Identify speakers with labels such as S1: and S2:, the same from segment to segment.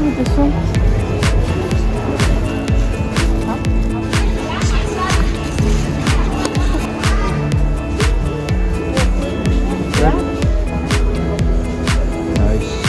S1: With this one.
S2: Nice.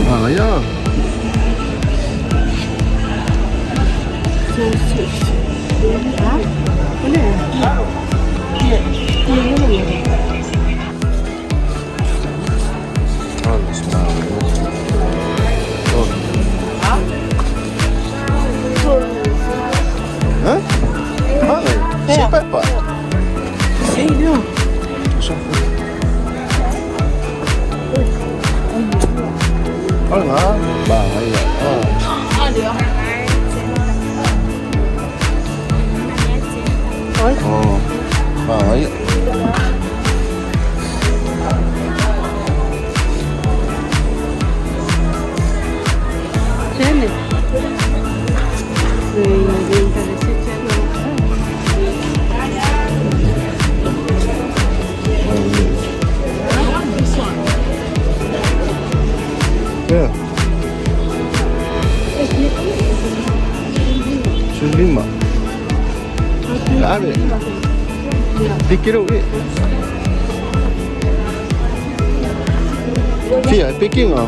S2: Ah, ja. Ah, det smager godt. Hã? Ah, se pepa.
S1: Sério?
S2: Olha lá, bahaya. Ah. Oh, bahaya.
S1: Cene.
S2: Yeah. 15. Ave. Pikiro e. Fia, pikinga.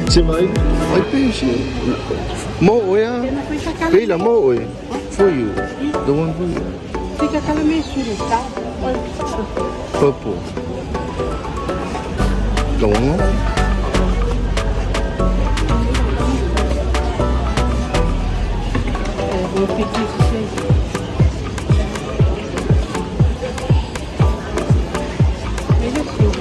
S2: Se vai, vai peixe. Mo oia. Pela mo oi. For you. The one for you.
S1: Fica aquela mistura, tá?
S2: Purple. The one.
S1: É, vou pedir isso aí. Ele é seu.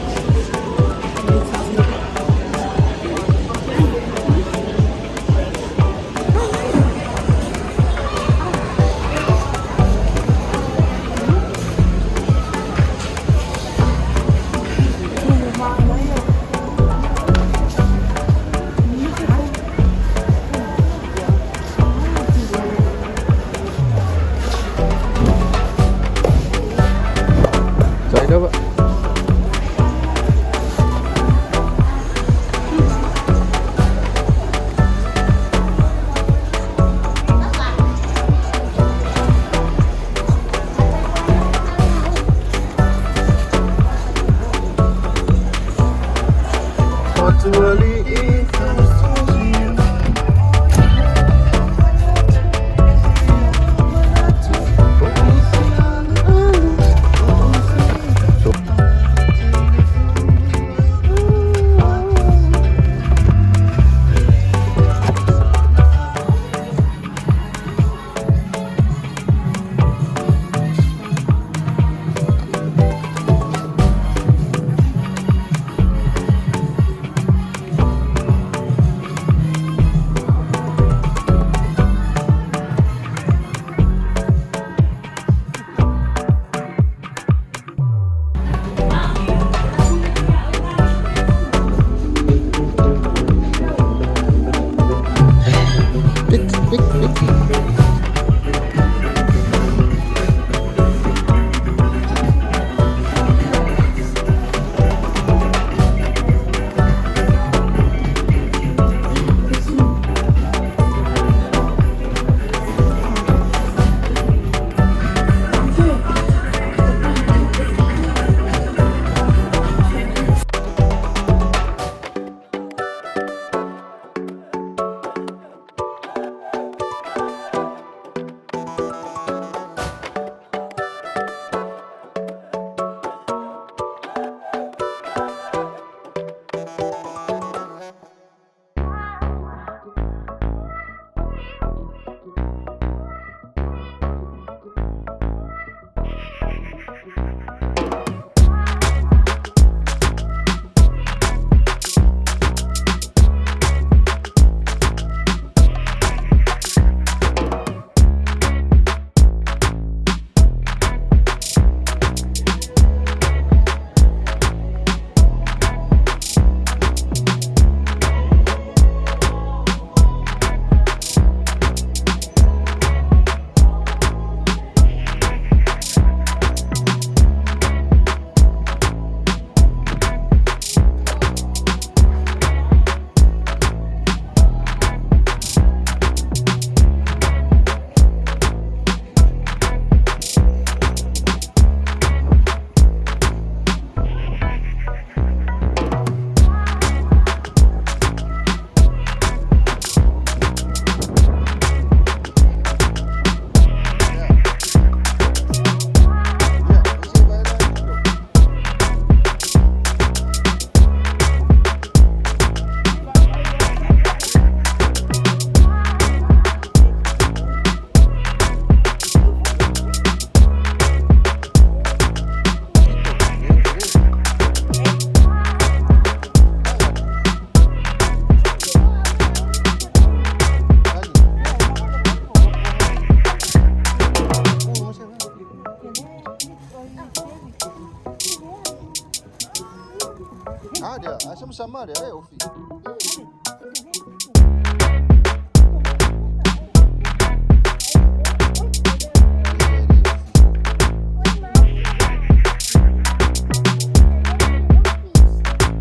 S2: Ah, dia. Sama-sama dia eh Ofi.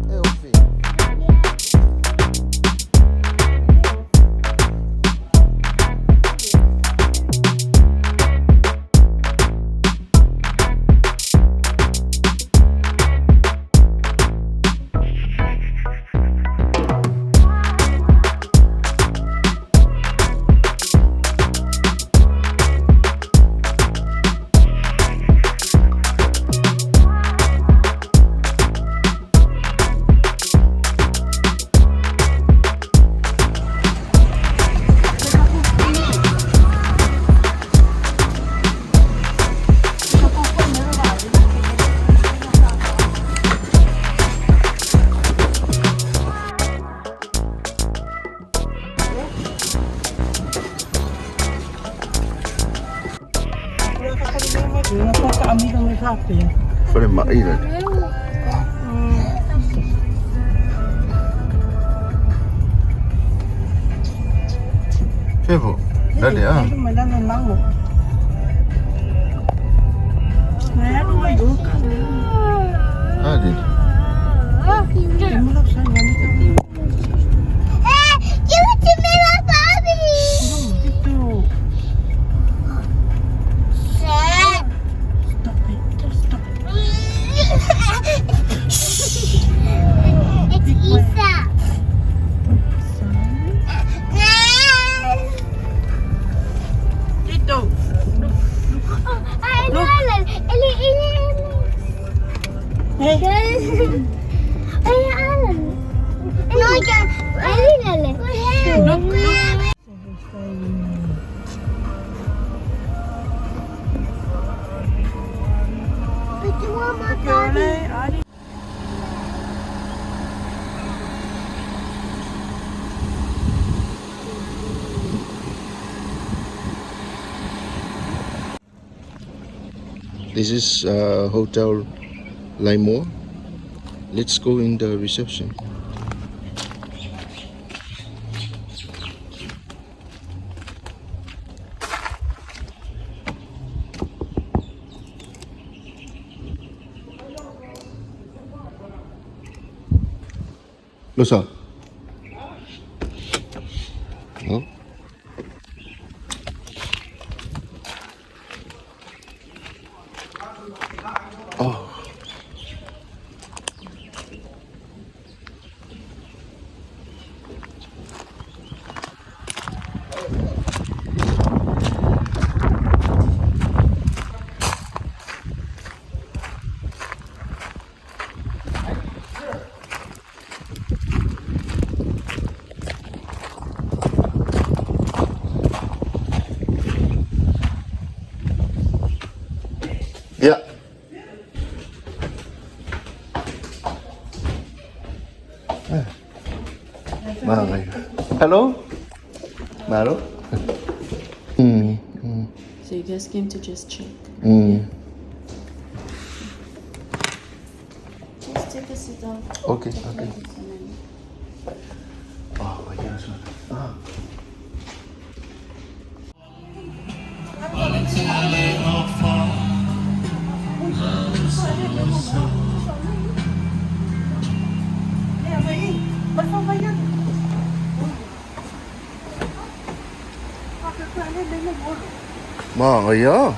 S2: Eh Ofi. Fale mai le. Fevo. Dale ah. Ah, did.
S3: Give it to me, my Bobby. It's Isa.
S1: Tito.
S3: Oh, Alan.
S1: Hey.
S3: Alan. No, Alan.
S1: Look, look.
S3: But you want my Bobby?
S2: This is Hotel Lymore. Let's go in the reception. Losa. No? Oh. Yeah. Hello? Malo?
S4: So you guys came to just check. Just take a seat down.
S2: Okay,
S4: Take
S2: okay.
S4: notice and then-
S2: Oh, my gosh. Ah. Maria.